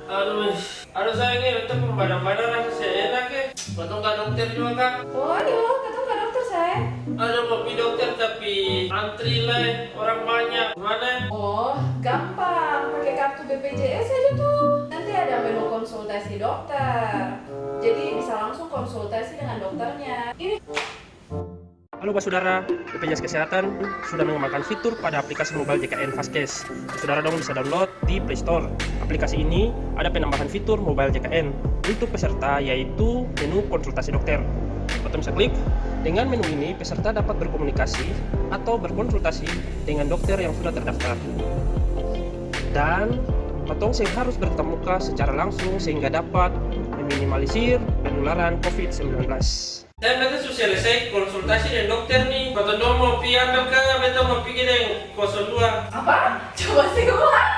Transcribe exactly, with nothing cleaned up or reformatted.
Aduh, aduh sayang e, beta pung badan-badan rasa seng enak e. Katong ka dokter jua ka? Oh, ayo, katong ka dokter, sayang. Aduh, mo pi dokter tapi antri lai, orang banyak. Mana? Oh, gampang. Pake kartu B P J S aja tuh. Nanti ada menu konsultasi dokter. Jadi bisa langsung konsultasi dengan dokternya. Ini Halo basudara, B P J S Kesehatan sudah mengembangkan fitur pada aplikasi mobile J K N Fastcase. Basudara dong bisa download di Play Store. Aplikasi ini ada penambahan fitur mobile J K N untuk peserta, yaitu menu konsultasi dokter. Katong bisa klik. Dengan menu ini, peserta dapat berkomunikasi atau berkonsultasi dengan dokter yang sudah terdaftar. Dan katong seng harus bertatap muka secara langsung sehingga dapat meminimalisir penularan covid sembilan belas. Dan beta su selesai konsultasi deng dokter ni. Katong dua mo pi ambil ka beta mo pigi deng kosong dua? Apa? Coba sih ulang.